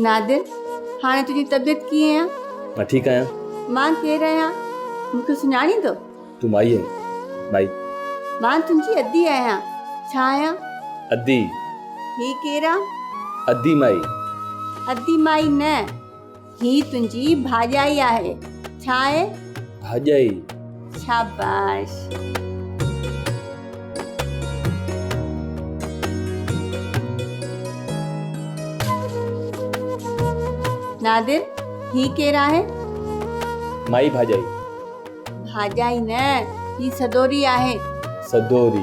نادر، هاڻي تنهنجي طبيعت ڪيئن آ؟ مان ٺيڪ آهيان. مان ڪير آهيان؟ مون کي سڃاڻيندو؟ تون مائي آهين، مائي. مان تنهنجي ادي آهيان. ڇا آهيان؟ ادي. هي ڪير آ؟ ادي مائي. ادي مائي نه، هي تنهنجي ڀاڄائي آهي. ڇا آهي؟ ڀاڄائي. شاباش. نادر، هي ڪير آهي؟ مائي ڀاڄائي. ڀاڄائي نه، هي سدوري آهي. سدوري.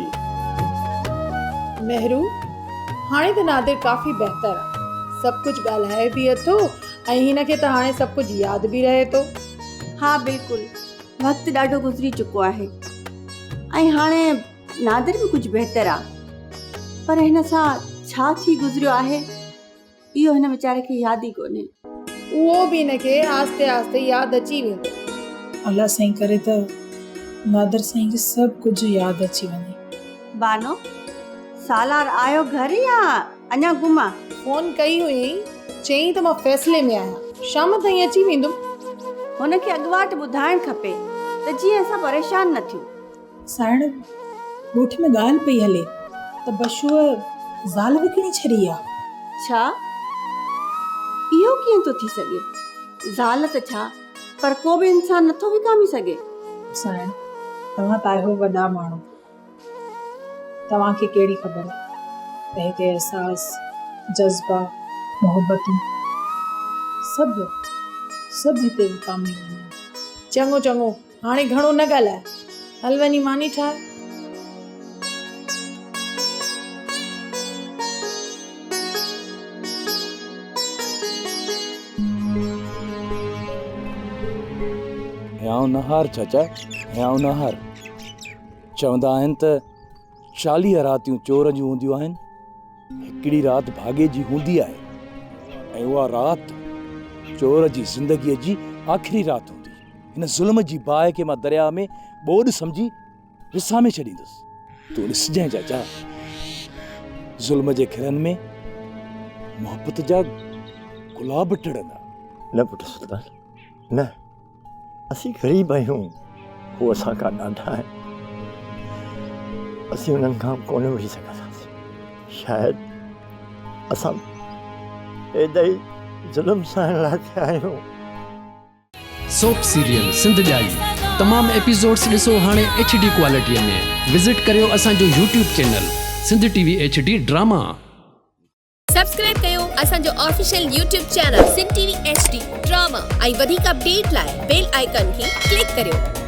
مهرو، هاڻي ته نادر ڪافي بهتر آ. سڀ ڪجهه ڳالهائي به اٿو ۽ هن کي ته هاڻي سڀ ڪجهه ياد به رهي ٿو. ها بلڪل، وقت ڏاڍو گذري چڪو آهي ۽ هاڻي نادر به ڪجهه بهتر آ. پر هن سان ڇا ٿي گذريو آهي، اهو هن ويچاري کي ياد ئي ڪونهي. اهو به هن کي آهستي آهستي ياد اچي ويندو. الله سائين ڪري ته نادر سائين کي سڀ ڪجهه ياد اچي وڃي. بانو، سالار آيو گهر يا اڃا گم آ؟ فون ڪئي هئائين، چيائين ته مان فيصلي ۾ آهيان، شام تائين اچي ويندم. هن کي اڳواٽ ٻڌائڻ کپي ته جيئن اسان پريشان نه ٿيون. سائڻ، ڳوٺ ۾ ڳالهه پئي هلي ته بشوء زال وڪڻي ڇڏي آ. ڇا؟ اهو ڪيئن ٿو ٿي سگهي؟ زال ته ڇا، پر ڪو به انسان نٿو وڪامي سگهي. سائڻ، توهان ته آهيو وڏا ماڻهو. توهان کي ڪهڙي خبر ته هتي احساس، جذبا، محبتون سڀ سڀ هتي وڪامي وڃن. چڱو چڱو، هاڻي گهڻو نه ڳالهاء، هل وڃي ماني ٺاهه. هيانء نه هار چاچا، هيانء نه هار. چوندا آهن ته 40 راتيون چور جون هونديون آهن، هڪڙي رات ڀاڳي جي هوندي آهي ۽ اها رات چور جي زندگيء جي آخري رات هوندي. هن ظلم جي باهه کي مان درياهه ۾ ٻوڏ سمجهي وسامي ڇڏيندس. تون ڏسجانء چاچا، ظلم جي گهرن ۾ محبت جا گلاب ٽڙندا. نه پٽ سلطان، نه. اسين غريب آهيون، هو اسان کان ڏاڍا آهن. اسين انهن کان ڪونه وڙهي سگهنداسين. شايد اسان پيدا ئي ظلم سهڻ لاء ٿيا آهيون. سوپ سيريل سنڌ ڄائي تمام ايپيسوڊس ڏسو هاڻي ايڇ ڊي ڪوالٽي ۾ وزٽ ڪريو اسان جو YouTube channel Sindh T V H D drama. Subscribe ڪيو اسان جو official YouTube channel Sindh T V H D drama ۽ وڌيڪ اپڊيٽ لاء بيل آئيڪان کي ڪلڪ ڪريو.